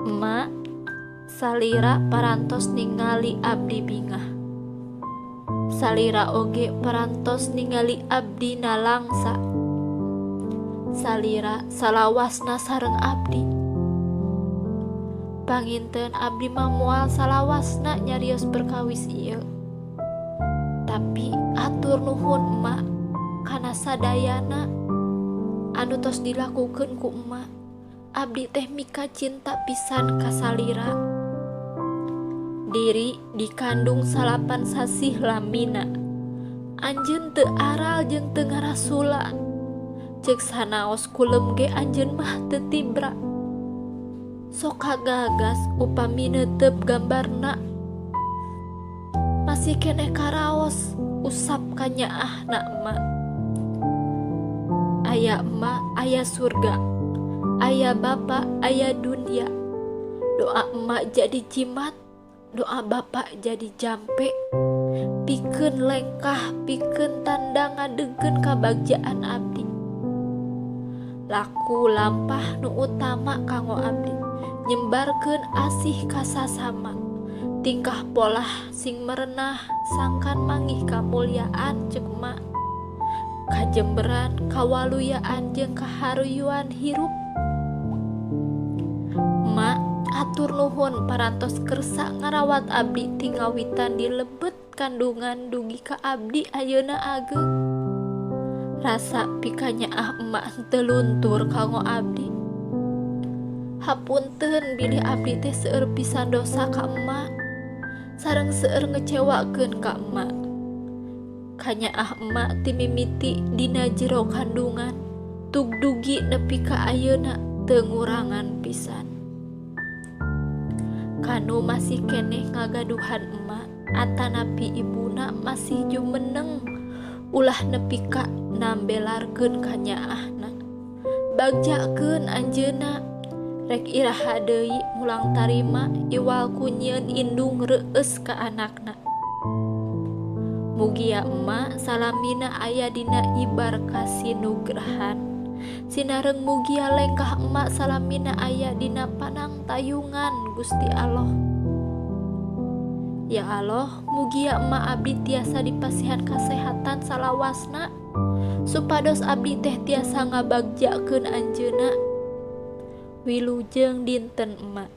Emak, salira parantos ningali abdi bingah. Salira oge parantos ningali abdi nalangsa. Salira salawasna sareng abdi. Panginten abdi mah moal salawasna nyarios perkawis ieu. Tapi atur nuhun, Emak, kana sadayana anu tos dilakukeun ku Emak. Abdi teh mika cinta pisan ka salira. Diri dikandung 9 sasih lamina. Anjeun teu aral jeung teu ngarasula. Ceuk sanaos kulem ge anjeun mah teu tibra. Sok kagagas upami neuteup gambarna. Masih keneh karaos usap kanyaahna Emak. Aya Emak, aya surga. Aya Bapa, aya dunia. Doa Emak jadi jimat, doa Bapak jadi jampe. Pikeun lengkah, pikeun tanda ngadegkeun kabagjaan abdi. Laku lampah nu utama kanggo abdi, nyembarkeun asih ka sasama. Tingkah polah sing merenah sangkan manggih kamulyaan ceuk Emak. Kajemberan, kawaluyaan jeung kaharuyuan hirup. Emak, hatur nuhun parantos kersa ngarawat abdi ti ngawitan di lebet kandungan dugi ka abdi ayeuna ageng. Rasa pikanyaah Emak henteu luntur kanggo abdi. Hapunten bilih abdi teh seueur pisan dosa ka Emak. Sareng seueur ngecewakeun ka Emak. Kanyaah Emak ti mimiti dina jero kandungan tug dugi nepi ka ayeuna teu ngurangan pisan. Kanu masih keneh ngagaduhan emak atanapi ibuna masih jumeneng, ulah nepi ka nambelarkeun kanyaahna. Bagjakeun anjeunna. Rek iraha deui mulang tarima iwal ku nyieun indung reueus ka anakna. Mugia Emak salamina aya dina ibar kasinugrahan. Sinareng mugia lengkah Emak salamina aya dina panangtayungan Gusti Allah. Ya Allah, mugia Emak abdi tiasa dipasihan kasehatan salawasna supados abdi teh tiasa ngabagjakeun anjeunna. Wilujeng dinten, Emak.